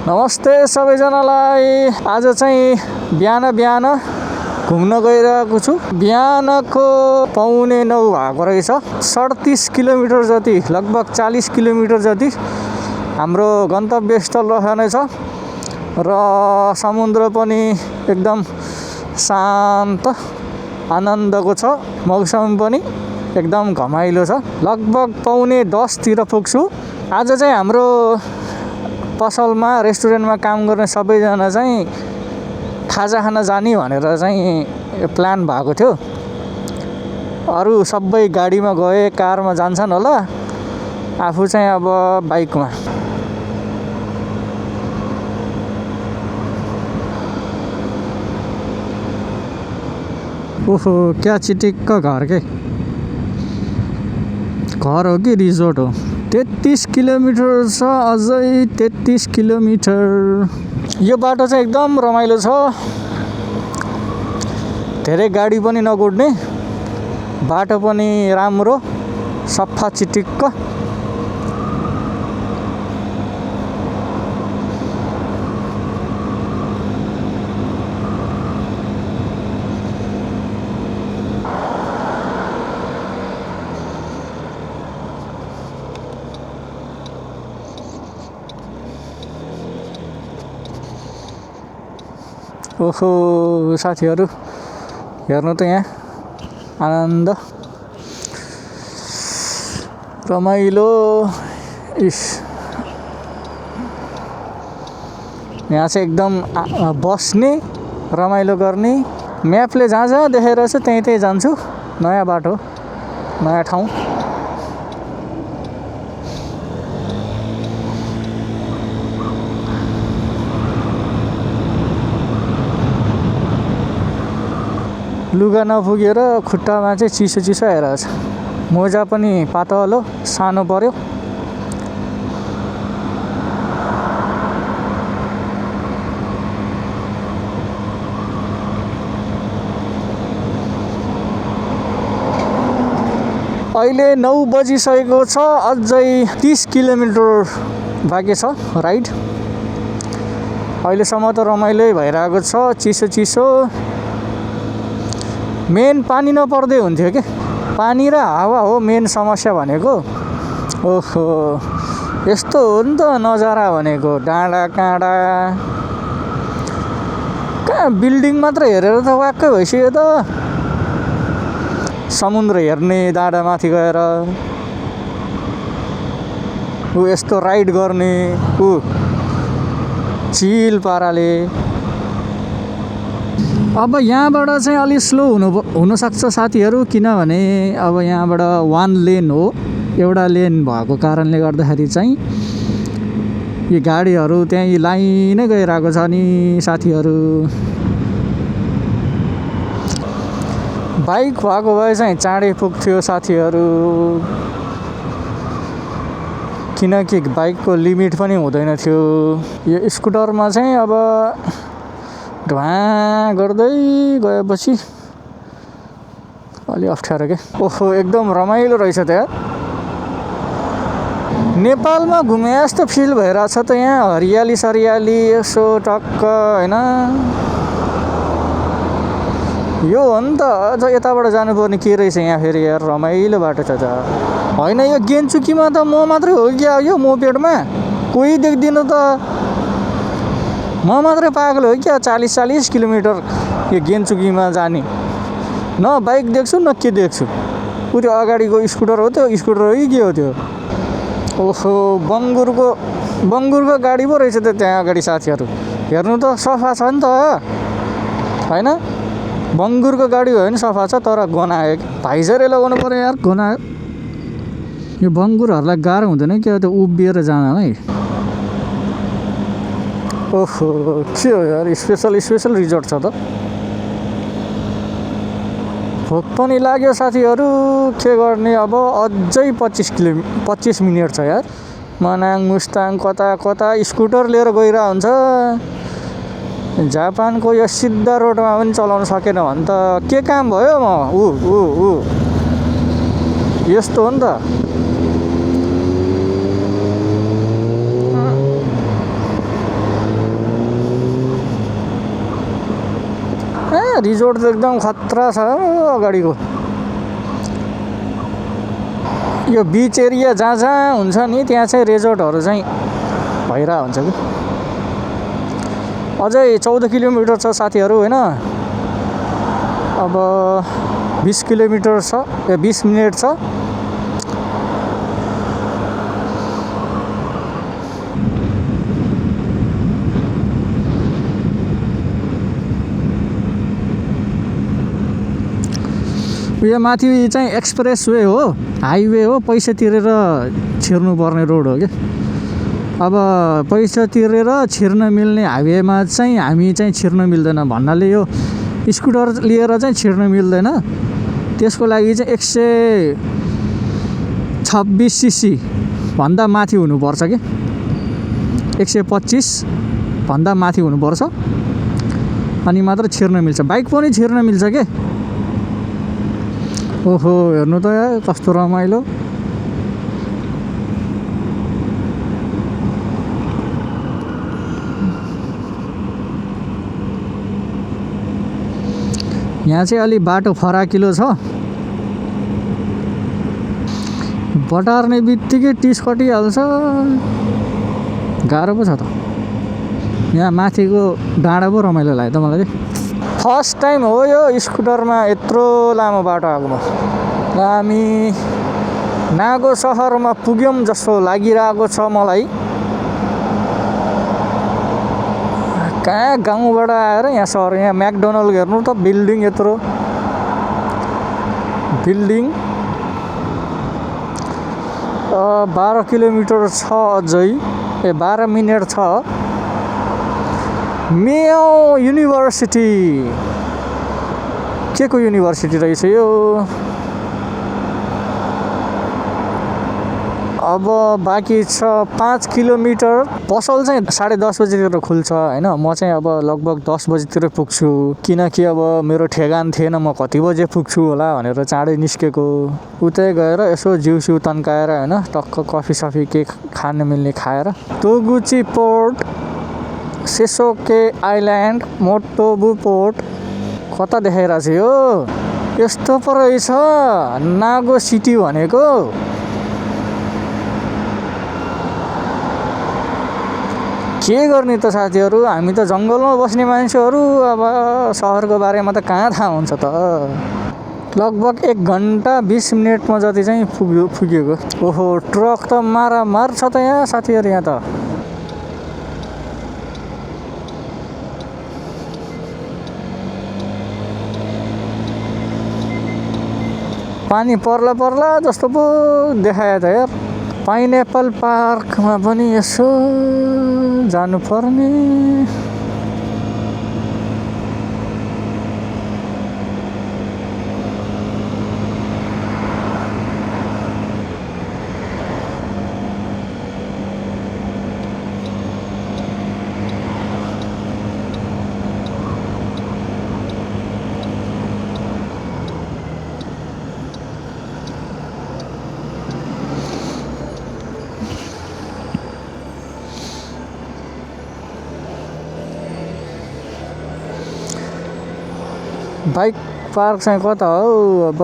नमस्ते सबैजनालाई। आज चाहिँ बिहान घुम्न गइरहेको छु। बिहानको 8:45 भएको रहेछ। 37 किलोमिटर जति, लगभग 40 किलोमिटर जति हाम्रो गन्तव्य स्थल रहनेछ र समुद्र पनि एकदम शान्त आनन्दको छ। मौसम पनि एकदम घमाइलो छ। लगभग 9:45 तिर पुग्छु। आज चाहिँ हाम्रो पसलमा रेस्टुरेन्टमा काम गर्ने सबैजना चाहिँ खाजा खान जाने भनेर चाहिँ प्लान भएको थियो। अरू सबै गाडीमा गए, कारमा जान्छन् होला, आफू चाहिँ अब बाइकमा। ओहो, क्या चिटिक्क घर के घर हो कि रिजोर्ट हो। 33 किलोमिटर छ, अझै 33 किलोमिटर। यो बाटो चाहिँ एकदम रमाइलो छ। धेरै गाडी पनि नकुद्ने, बाटो पनि राम्रो, सफा चिटिक्क। ओहो साथीहरू, हेर्नु त यहाँ आनन्द रमाइलो। यहाँ चाहिँ एकदम बस्ने, रमाइलो गर्ने। म्यापले जहाँ जहाँ देखाइरहेको छ त्यहीँ जान्छु। नयाँ बाटो, नयाँ ठाउँ। लुगा नपुगेर खुट्टामा चाहिँ चिसो आइरहेछ। मोजा पनि पातलो सानो पर्यो। अहिले 9 बजिसकेको छ। अझै 30 किलोमिटर बाँकी छ राइड। अहिलेसम्म त रमाइलो भइरहेको छ, चिसो। मेन पानी नपर्दै हुन्थ्यो के। पानी र हावा हो मेन समस्या भनेको। ओहो, यस्तो हो नि त नजारा भनेको। डाँडा काँडा, कहाँ बिल्डिङ मात्र हेरेर त वाक्कै भइसक्यो त। समुद्र हेर्ने डाँडा माथि गएर यस्तो राइड गर्ने चिल पाराले। अब यहाँबाट चाहिँ अलि स्लो हुनसक्छ साथीहरू, किनभने अब यहाँबाट 1 लेन हो। एउटा लेन भएको कारणले गर्दाखेरि चाहिँ यी गाडीहरू त्यहीँ लाइनै गइरहेको छ नि साथीहरू। बाइक भएको भए चाहिँ चाँडै पुग्थ्यो साथीहरू, किनकि बाइकको लिमिट पनि हुँदैन थियो। यो स्कुटरमा चाहिँ अब धुवाँ गर्दै गएपछि अलि अप्ठ्यारो के। ओहो, एकदम रमाइलो रहेछ त यार। नेपालमा घुमे जस्तो फिल भइरहेछ त यहाँ। हरियाली सरियाली यसो टक्क होइन। यो हो नि त। अझ यताबाट जानुपर्ने के रहेछ यहाँ फेरि यार। रमाइलो बाटो छ त होइन। यो गेनचुकीमा त म मात्रै हो क्या यो मोपेडमा, कोही देख्दिनँ त। म मात्रै पागल हो क्या 40 किलोमिटर यो गेनचुकीमा जाने। न बाइक देख्छु न के देख्छु। उ त्यो अगाडिको स्कुटर हो, त्यो स्कुटर हो कि के हो त्यो। ओहो, बङ्गुरको गाडी पो रहेछ त त्यहाँ अगाडि साथीहरू। हेर्नु त सफा छ नि त होइन। बङ्गुरको गाडी हो भने सफा छ, तर गनायो कि। भाइजरै लगाउनु पर्यो यार, गनायो। यो बङ्गुरहरूलाई गाह्रो हुँदैन क्या त्यो उभिएर जानलाई। ओहो, के हो यार, स्पेसल रिजोर्ट छ त। भोक पनि लाग्यो साथीहरू, के गर्ने अब। अझै 25 मिनट छ यार। मनाङ मुस्ताङ कता स्कुटर लिएर गइरहेको हुन्छ। जापानको यो सिधा रोडमा पनि चलाउन सकेन भने त के काम भयो। यस्तो हो नि त। रिजोर्ट त एकदम खतरा छ अगाडिको। यो बीच एरिया जहाँ जहाँ हुन्छ नि त्यहाँ चाहिँ रिजोर्टहरू चाहिँ भइरहेको हुन्छ कि। अझै 14 किलोमिटर छ साथीहरू होइन। अब 20 किलोमिटर छ, 20 मिनट छ। यो माथि चाहिँ एक्सप्रेस वे हो, हाइवे हो, पैसा तिरेर छिर्नु पर्ने रोड हो क्या। अब पैसा तिरेर छिर्न मिल्ने हाइवेमा चाहिँ हामी चाहिँ छिर्न मिल्दैन भन्नाले यो स्कुटर लिएर चाहिँ छिर्न मिल्दैन। त्यसको लागि चाहिँ 126 सीसी भन्दा माथि हुनुपर्छ कि 125 भन्दा माथि हुनुपर्छ अनि मात्र छिर्न मिल्छ। बाइक पनि छिर्न मिल्छ के। ओहो हेर्नु त यार कस्तो रमाइलो। यहाँ चाहिँ अलि बाटो फराकिलो छ, बटार्ने बित्तिकै टिस कटिहाल्छ, गाह्रो पो छ त। यहाँ माथिको डाँडा पो रमाइलो लाग्यो त मलाई चाहिँ। फर्स्ट टाइम हो यो स्कुटरमा यत्रो लामो बाटो आएको। हामी नागो सहरमा पुग्यौँ जस्तो लागिरहेको छ मलाई। कहाँ गाउँबाट आएर यहाँ सहर, यहाँ म्याकडोनल्ड हेर्नु त, बिल्डिङ यत्रो बिल्डिङ। 12 किलोमिटर छ अझै, 12 मिनट छ। मेयो युनिभर्सिटी, के को युनिभर्सिटी रहेछ यो। अब बाँकी छ 5 किलोमिटर। पसल चाहिँ 10:30 बजीतिर खुल्छ होइन। म चाहिँ अब लगभग 10 बजीतिर पुग्छु, किनकि अब मेरो ठेगान थिएन म कति बजे पुग्छु होला भनेर चाँडै निस्केको। उतै गएर यसो जिउसिउ तन्काएर होइन टक्क कफी सफी के खान मिल्ने खाएर। तोगुची पोर्ट, सेसोके आइल्यान्ड, मोटोबु पोर्ट। कता देखाइरहेको छ यो, यस्तो पो रहेछ नागो सिटी भनेको। के गर्ने त साथीहरू, हामी त जङ्गलमा बस्ने मान्छेहरू, अब सहरको बारेमा त कहाँ थाहा हुन्छ त। लगभग 1 घन्टा 20 मिनटमा जति चाहिँ पुगेको। ओहो ट्रक त मारामार छ त यहाँ साथीहरू। यहाँ त पानी पर्ला पर्ला जस्तो पो देखायो त यार। पाइनएप्पल पार्कमा पनि यसो जानुपर्ने। बाइक पार्क चाहिँ कता हो अब।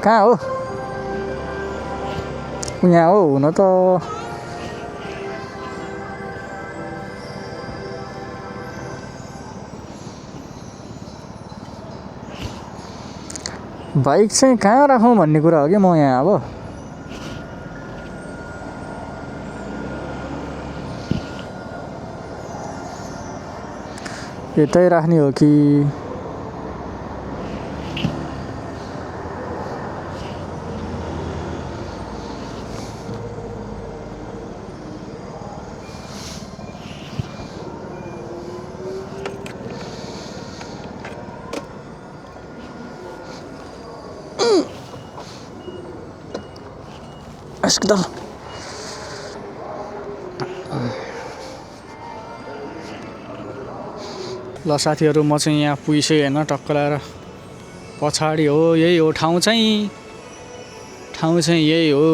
कहाँ हो यहाँ हो हुन त। बाइक चाहिँ कहाँ राखौँ भन्ने कुरा हो कि म यहाँ अब। यतै राख्ने हो कि अस्पताल ल साथीहरू म चाहिँ यहाँ पुगिसकेँ होइन टक्क लगाएर पछाडि हो यही हो ठाउँ चाहिँ यही हो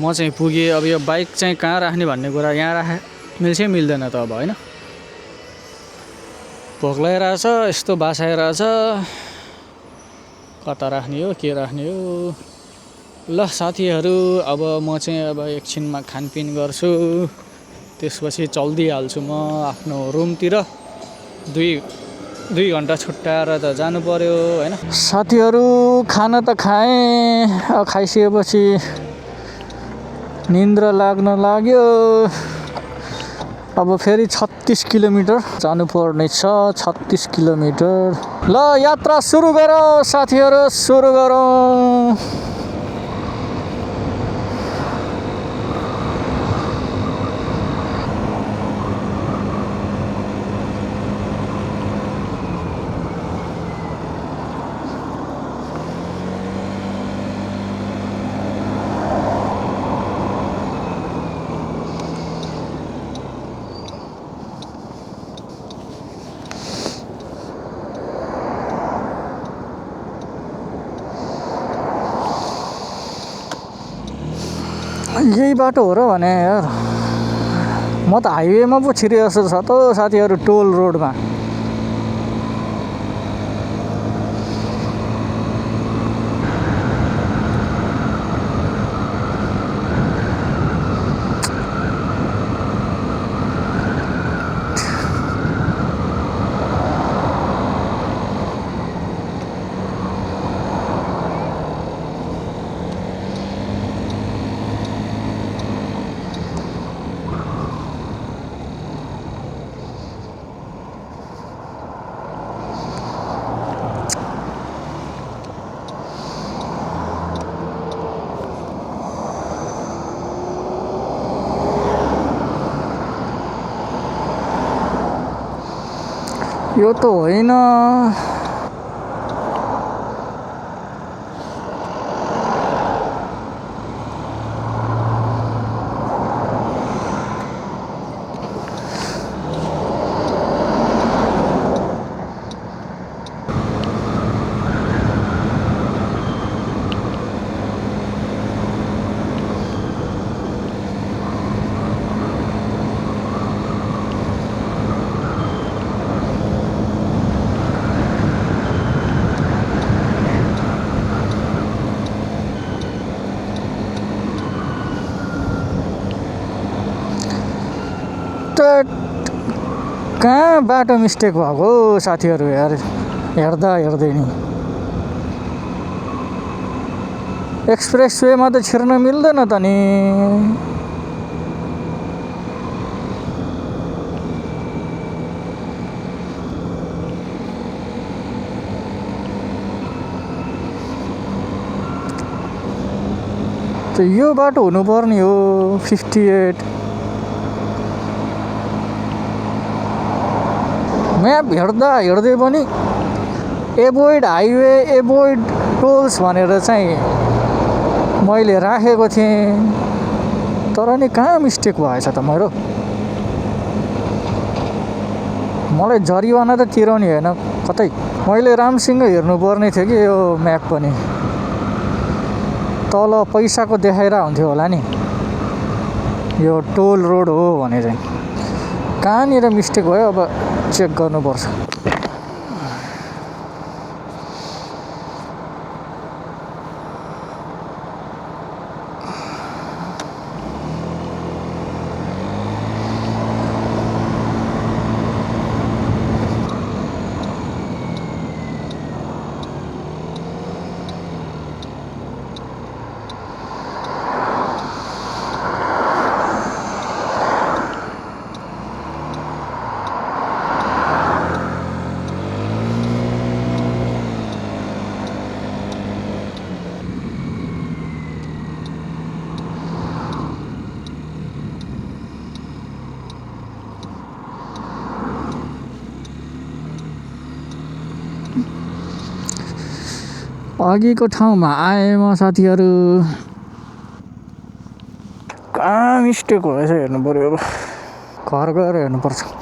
म चाहिँ पुगेँ अब यो बाइक चाहिँ कहाँ राख्ने भन्ने कुरा यहाँ मिल्छ मिल्दैन त अब होइन भोक लागिरहेछ यस्तो बासाइरहेछ कता राख्ने हो के राख्ने हो ल साथीहरू अब म चाहिँ अब एकछिनमा खानपिन गर्छु त्यसपछि चल्दिहाल्छु म आफ्नो रुमतिर 2 घन्टा छुट्याएर त जानु पर्यो हैन साथीहरू खाना त खाएँ खाइसकेपछि निन्द्रा लाग्न लाग्यो अब फेरि 36 किलोमिटर जानुपर्ने छ 36 किलोमिटर ल यात्रा सुरु गरौँ साथीहरू सुरु गरौँ यही बाटो हो र भने यार म त हाइवेमा पो छिरे जस्तो छ त साथीहरू टोल रोडमा यो त होइन कहाँ बाटो मिस्टेक भएको साथीहरू यार हेर्दै नि एक्सप्रेस वेमा त छिर्न मिल्दैन त नि त यो बाटो हुनुपर्ने हो 58 म्याप हेर्दै पनि एभोइड हाइवे एभोइड टोल्स भनेर चाहिँ मैले राखेको थिएँ तर नि कहाँ मिस्टेक भएछ त मेरो मलाई जरिवाना त तिराउने होइन कतै मैले रामसिंह हेर्नुपर्ने थियो कि यो म्याप पनि तल पैसाको देखाइरा हुन्थ्यो होला नि यो टोल रोड हो भने चाहिँ कहाँनिर मिस्टेक भयो अब चेक गर्नुपर्छ अघिको ठाउँमा आएँ म साथीहरू कहाँ मिस्टेक भएछ हेर्नु पऱ्यो अब घर गएर हेर्नुपर्छ